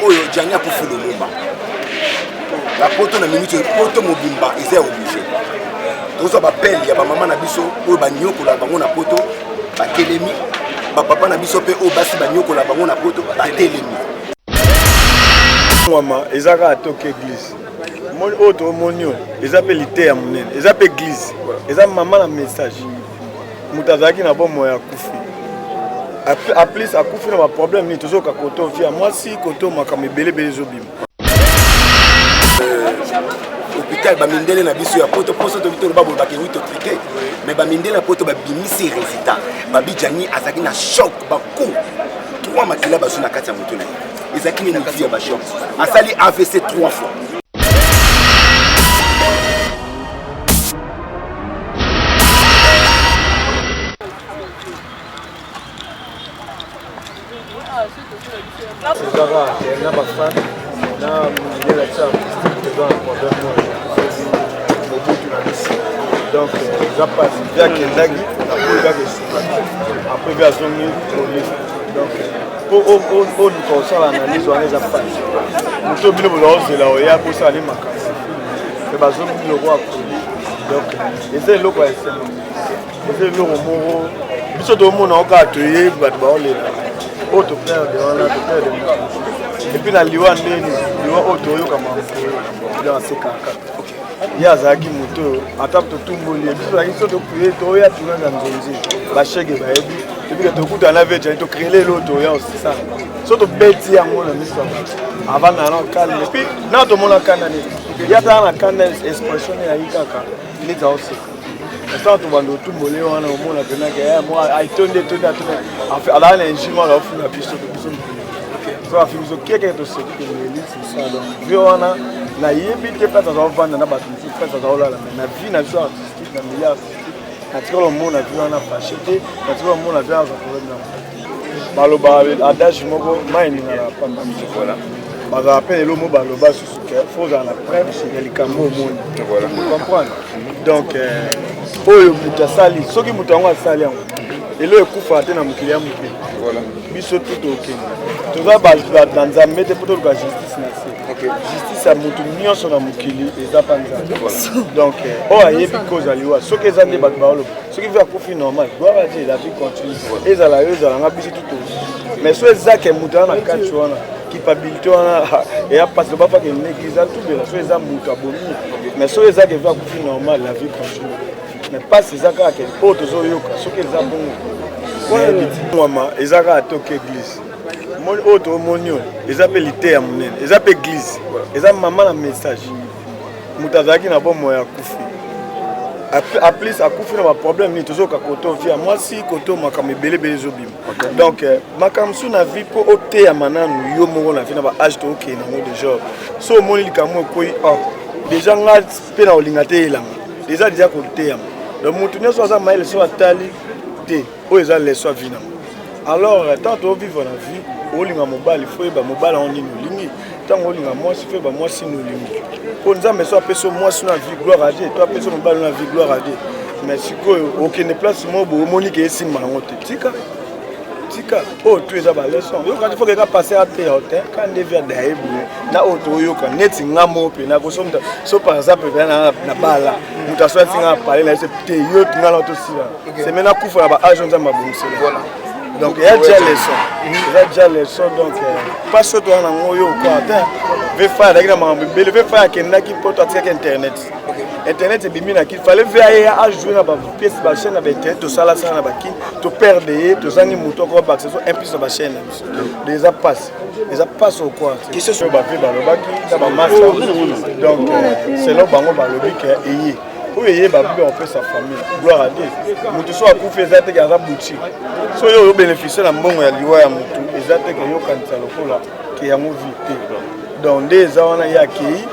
oyo Gianni akufi Lumumba na poto na minute oyo poto mobimba eza ya oblige tozwa bapele ya bamama na biso oyo banyokola bango na poto batelemi bapapa na biso mpe oyo basi banyokola bango na poto batelemi Mwama eza kaka toke eglise oyo tomoni oyo eza mpe liteya monene eza mpe eglise eza mama na message moto azalaki na bomoi akufi aplis akufi na baproblème nini tozoyoka koto via mwasi koto makambo ebele ebele ezobima euh, hôpital bamindele na biso ya poto mposo tobi toloba boye bakei totrike mais bamindele ya poto babimisi résultat babijani azalaki na choc bacoup 3 makila bazwi na kati ya moto na ye ezalaki nini vie ya bachoc asali avc 3 fois Eza kaka na bafan na milieu na biso artistique toza na problème oyo mobutu na biso donc eza mpasi mpe akendaki napoyi kaka esukaki apres mpe azongi poli donc mpo oluka kosala analyse wana eza mpasi moto bino bozala kozela oya bosala nde makambo mpe bazongi lokola poli donc eza eloko ya esengo eza eloko moko biso tomona ngo kaka toye bato baolela oyo toperde wana toperde moto epuis na liwa ndeni liwa oyo toyoka mambo asekaka ye azalaki moto oyo ata totumboli ye biso tozalaki so tokuye toya tuna na nzonzi bashege bayebi tobika tokutana na vejani tocrele eloo toya osisana so tobeti yango na miso ya bato avanda na calme epuis na tomona kanda nini ye atala na kanda expression eyaki kaka neti aoseka ntango tobanda otumboli wana omona mpena ke eh, etondi etondi atondi alaa na injure wana aofuna biso biso so afi biso keke toseki tomeli sisa donc vie wana nayebi te place aza ovanda na bato mosusu place aza olala mais na vie na biso artistique na milieu artistique natikala omona vie wana fache te natikala omona vie aza problème na baloba adage moko mai eningana pamba bazala mpe lelo mo baloba susu ke fo ozala na preuve ya likambo omoni comprendre donc euh, oyo moto asali soki moto yango asali yango elo ekufaka te na mokili ya moke biso tu tokende toza bato na nzambe te mpo toluka justice na se justice ya moto nyonso na mokili eza mpa nzambe donc euh, oyo ayebi kozali wa soki eza nde bato baoloba soki vi akufi normal gloire à dieu la vie continue ezala yo ezala nga biso tout mais so eza ke moto aza na kati wana culpabilité wana eya mpasi loba pake néglige atubela so eza moto abomi mais so eza ke vi akufi normal la vie continue mais mpasi eza kaka ke oyo tozoyoka soki eza bongo mwama eza kaka toke église oyo tomoni oyo eza mpe liteya monene eza mpe église eza mama na message moto azalaki na bomoi akufi aplis akufi na baproblème nini tozoyoka koto vie ya mwasi koto makambo ebele ebele ezobima donc euh, makambo mosusu na vie mpo oteyama nanu yo moko na vie na baage tookende yango deja so omoni likambo ekwei oh, deja nga mpe na kolinga te elanga eza deja koteyama donc moto nyonso aza mayele so atali te oyo eza leso ya vie nango alors euh, tant tovivre na vie olinga mobali fo yeba mobali yango nini olingi ntango olinga mwasi fo yeba mwasi nini olingi mpo nzambe so apesi yo mwasi na vie gloire à dieu to apesi yo mobali na vie gloire à dieu mais sikoyo okende place moko boye omoni ke esimba yango te tika tika oyo tu eza baleson yoka ti fokeka passe ateya te ka nde vi adaye boye na oyo toyoka neti nga moko mpena kosomta so par exemple mpena na bala moto aswati nga pale na ye te yo nga na tosila semaine akufa na ba age nzambe abongisela donc eya dia leçon eza dia leçon donc mpasi oyo toza nango oyo okwa te vefa azalaki na makambo ebele vefa akendaki mpo to atikaki internet internet ebimi na kini fallait ve aye ajoue na bapièce bachaîne na bainternet tosalasala na bakini toperde ye tozangi moto akoka bakisa so un plus na bachaîne na biso donc eza mpasi eza mpasi okwa te bape balobaki na bamasa donc euh, selon bango balobi ke eye oyo eyeba bible akopesa famille gloire à dieu moto so akufi eza teke aza boutique so yo oyo bénéficie na mbongo ya liwa ya motu eza teke yokanisa lokola ke yango vie te donc nde eza wana ye akei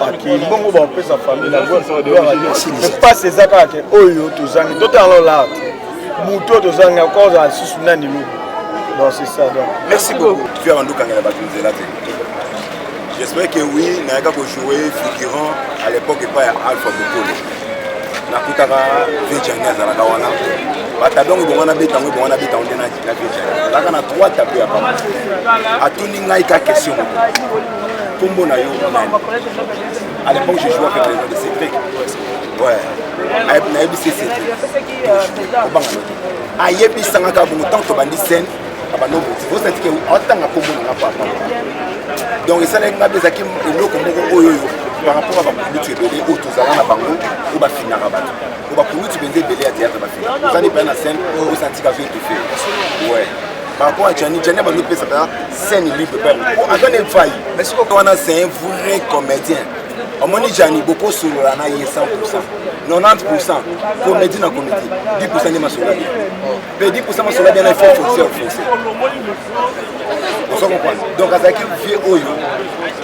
akei mbongo bakopesa famille na gloire à dieu mais mpasi eza kaka ke oyo tozangi totala lolaa te motu oyo tozangi akozala lisusu nani lobi donc c'est ça donc merci beaucoup tu as rendu kangela bato nzela te J'espère que oui, nayaka ko jouer figurant à l'époque epai ya Alpha Bokolo. Nakutaka Vejani azalaka wana. Batablo yango ebonga nabeta yango, ebonga nabeta yango nde na Vejani. Azalaka na trois tableau ya pamba. Atuni ngai ka question moko. Kombo na yo nani? À l'époque, je jouais avec le nom de Cédric. Ouais. Nayebisi Cédric. Obanga note. Ayebisanga kaka bongo tant tobandi scène abanda omotive osati ke atanga kombo na nga papa. Donc esalaki nga mpe ezalaki eloko moko oyo oyo par rapport à bakulutu ebele oyo tozala na bango oyo bafinaka bato, oyo bakulutu mpenza ebele ya théâtre bafinaka, ozali mpenza na scène osantika azo étouffe. Ouais, par rapport à Gianni, Gianni abandi opesa mpenza scène libre mpe po aza na efai wana, c'est un vrai comédien. Omoni Gianni, bokosolola na ye 100, 90 comédie na comédie, 10 nde masolo bien, mpe 10 masolo bien, il faut forcer, forcer, ozo comprendre. Donc azalaki vieux oyo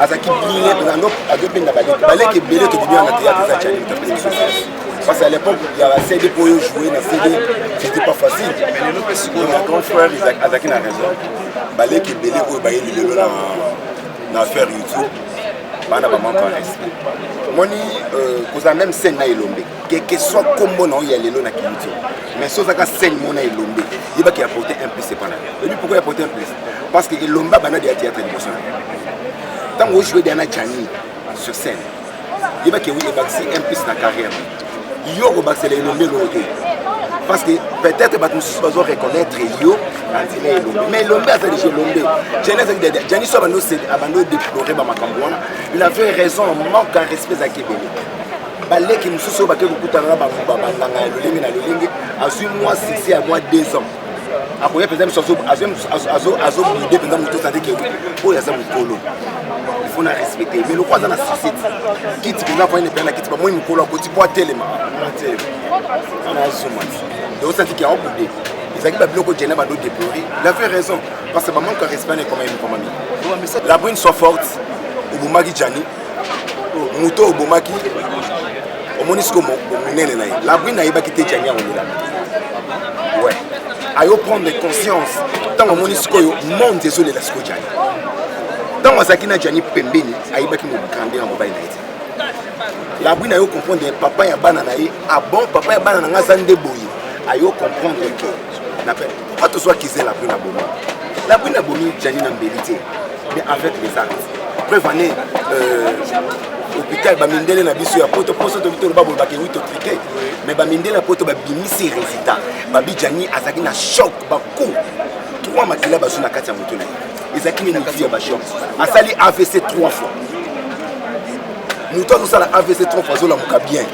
azalaki bien mpenza, ndo azobenda baleki, baleki ebele tobimi na théâtre. Eza Gianni moto apesi biso, parce qu'à l'époque il y a CD pour jouer na CD, c'était pas facile. Donc mon grand frère azalaki na raison. Baleki ebele oyo bayeli lelo na affaire YouTube, bana bamanque en respect. Omoni, kozala même scène na Elombe, quel que soit kombo na oyo ya lelo na Kiluti, mais so ozaka scène mo na Elombe, yebaki apporter un plus epa na yo. Oyebi pourquoi apporter un plus? Parce que Elombe abanda deya théâtre liboso na yo. Ntango ojouer deya na Gianni sur scène, yebaki oui, ebakisi un plus na carrière yo. Okobakisela Elombe eloko te, parce que peut-être bato mosusu bazo reconnaître yo na nzela Elombe, mais Elombe aza déjà Elombe. Gianni azalaki deja Gianni. So abando déplorer bamakambo wana, il avait raison. Manque ya respect ezalaki ebele. Baleki mosusu oyo bake kokutana na banganga ya lolenge na lolenge, azwi mwa succès ya mwa 2 ans, akoya mpenza miso azobouder mpenza moto osante ke oyo aza mokolo, il faut na respecter. Mais lokwa aza na succès, kiti mpenza afani mpenza na kiti, bamoi mokolo akoti po atelema, atelema ana azuma ti. Donc osanti ke aobouder. Ezalaki babiloko Gianni bando déplorer, il avait raison, parce que bamanque ya respect na ekoma ekoma mingi. La brune soit forte, obomaki Gianni, moto obomaki, omoni sikoyo monene na ye. La brune ayebaki te Gianni akolela. Ouais, ayo prendre conscience ntango amoni sikoyo monde ezolela sikoyo Gianni. Ntango azalaki na Gianni pembeni, ayebaki mogrande ya mobali na ye te. La brune ayo comprendre papa ya bana na ye. Ah bon, papa ya bana na nga aza nde boye. Ayo comprendre ke pourquoi tozwa kize. La brune abomi, la brune abomi Gianni na mbeli te, mais avec les actes. Preuve ane, hôpital, bamindele na biso ya poto, mposo tobi toloba boye bake wi totriquer, mais bamindele ya poto babimisi résultat, babi Gianni azalaki na choc, bacoup trois makila bazwi na kati ya moto na ye, ezalaki nini vie ya bachoc. Asali AVC trois fois. Moto azosala AVC trois fois, azolamuka bien,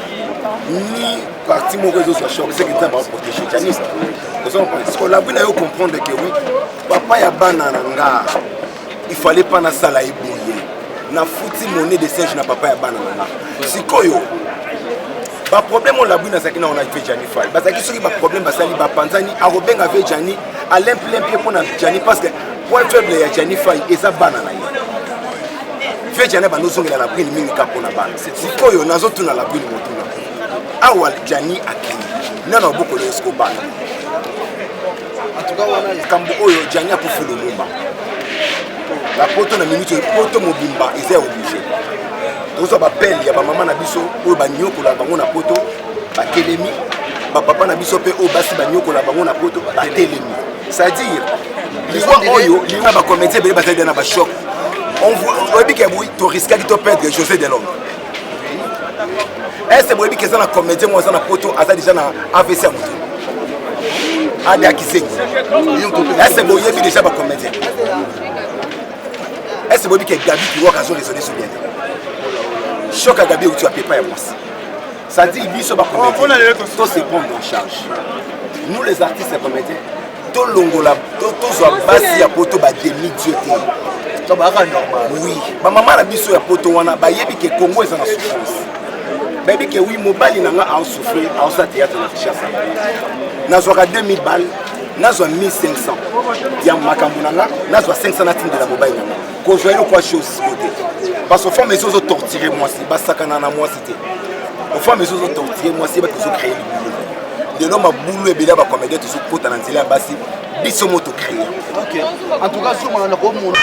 ni parti moko ezozwa choc, c'est que Nzambe aprotéger Gianni. Ozo la brune ayo comprendre que oui, papa ya bana na nga, il fallait pas nasala ye boye, nafuti monnaie de singe na papa ya bana na nga. Sikoyo baproblème oyo la brune azalaki nango na vieux Gianni Fai, bazalaki soki baproblème basali, bapanzani, akobenga vieux Gianni alempilempi mpo na Gianni, parce que point faible ya Gianni Fai eza bana na ye. Vieux Gianni abandi ozongela la brune mingi kaka mpona bana. Sikoyo nazotuna la brune motuna awa: Gianni akei nano abokolo yo, siko bana? Likambo oyo, Gianni akufi, Lumumba na poto na minute oyo, poto mobimba eza ya obligé. Tozwa bapele ya bamama na biso oyo banyokola bango na poto, batelemi. Bapapa na biso mpe oyo basi banyokola bango na poto, batelemi. C'est-à-dire liwa oyo, liwa, bacomédien ebele bazali na bachoc. Oyebi ke boyi toriskaki toperdre José de Londres. Est-ce boyebi ke eza na comédien moko aza na poto, aza déjà na AVC ya motu, ade akisengi? Est-ce boyebi déjà bacomédien? Est-ce boyebi ke Gabi Kiwaka azo raisonner so bien te? Choc ya Gabi euti ya pepa ya mwasi. C'est-à-dire biso bacomédien to se prendre en charge, nous les artistes comédiens, tolongola, tozwa basi ya poto bademi dieu te. Oui, bamama na biso ya poto wana bayebi ke Congo eza na souffrance, bayebi ke oui, mobali na nga aosouffrir, aosala théâtre na Kinshasa, nazwaka 2000 balles, nazwa 1500 ya makambo na nga, nazwa 500 natindela mobali na nga. Kozwa eloko ya chose siko te, parce que femme esi ozotorturer mwasi, basakana na mwasi te. Ofemme esi ozotorturer mwasi, yebaki ozocréer libulu. Lelo mabulu ebele ya bacomédien tozokota na nzela ya basi, biso mo tocréer. En tout cas, soma na komona.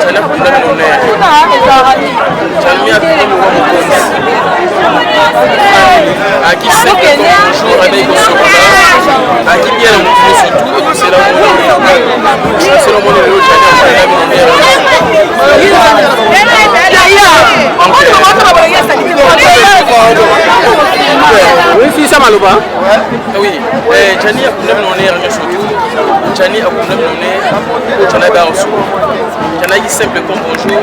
Jani akunda millionnaire. Jani akunda mokwa mokonzi. Akiseka toujours abeyi kosokola. Akibia na motu nyonso tu ekosela mosela mona lelo Jani akunda millionnaire. Oui, ça maloba. Oui, Jani akunda millionnaire nyonso tu. Jani akunda millionnaire. Jani abaya kosokola. Jani ayaki simple comme bonjour.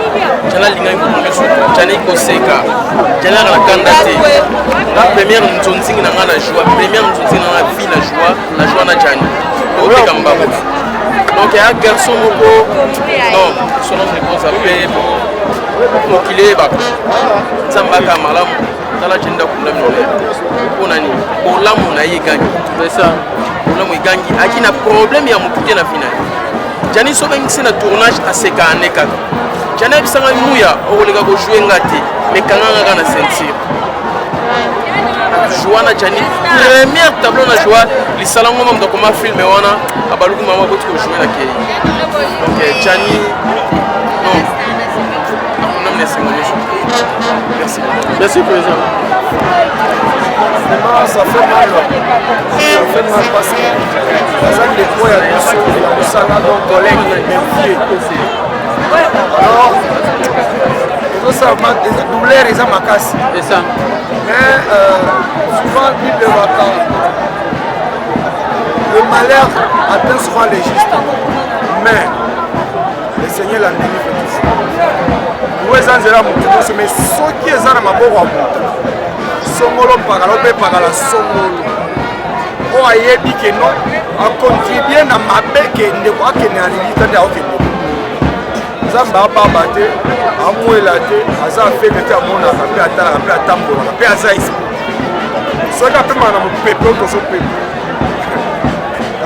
Jani alingaki moto nyonso tu. Jani ayaki koseka. Jani ayaka na kanda te. Nga première nzonzingi na nga na joie, première nzonzingi na nga vie na joie, na joie na Jani. Oteka mbabo. Donc ya garçon moko non, son nom repose à paix mokili eyebaka nzambe aka malamu tala Jani ndakunda millionnaire mpo na nini bolamu na ye egangi bolamu egangi aki na problème ya motu te na vie na ye. Jani so obengisi na tournage aseka ane kaka. Jani ayebisanga muya okoleka kojoue nga te mais kanga nga kaka na ceinture. Joua na Jani première tableau na joua lisala ngoma moto akoma filme wana abaluki mama boti kojoue na kei. Donc Jani non akundami na esengo nyonso. Merci. Merci président. Vraiment, ça fait mal. Ça fait mal parce que aza ndeko ya biso ya mosala donc collègue mais vieux. Alors, ezosala douleur eza makasi. C'est ça. Mais souvent Bible elobaka le malheur atteint souvent les justes. Mais le Seigneur la délivre toujours. Oyo eza nzela ya motu nyonso, mais soki eza na maboko ya motu songolo mpakala mpe pakala songolo oyo ayebi ke non acontribue na mabe ke ndeko akende na lilita nde akokende nzambe ababa te amwela te aza afaible te amonaka mpe atalaka mpe atambolaka mpe aza esprit soki apemaka na mopepe oyo tozopepa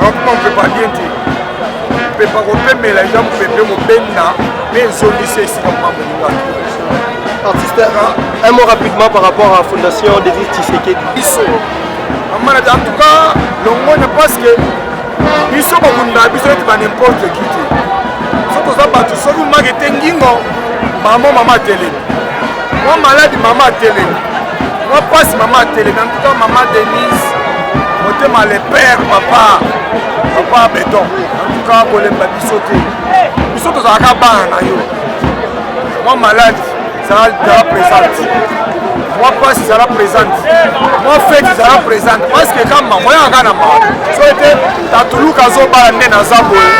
akopema mopepe abien te mopepe akopemela eza mopepe mobenda mpe ezongisi esika mama moninga. Artiste, un mot rapidement par rapport à la Fondation Denis Tshisekedi. Biso mama na en tout cas longonya parce que biso bakundaka biso neti ba n'importe qui te. So toza bato soki omaki te ngingo mama mama atelemi mwa maladi mama atelemi mwa pasi mama atelemi. En tout cas mama Denise motema le père papa papa béton en tout cas kolemba biso te biso tozalaka bana na yo mwa maladi zala présente mwa pasi zala présente mwa fete zala présente parce que kama moyaka kaka na mawa so ete tatuluka azobala nde naza boye.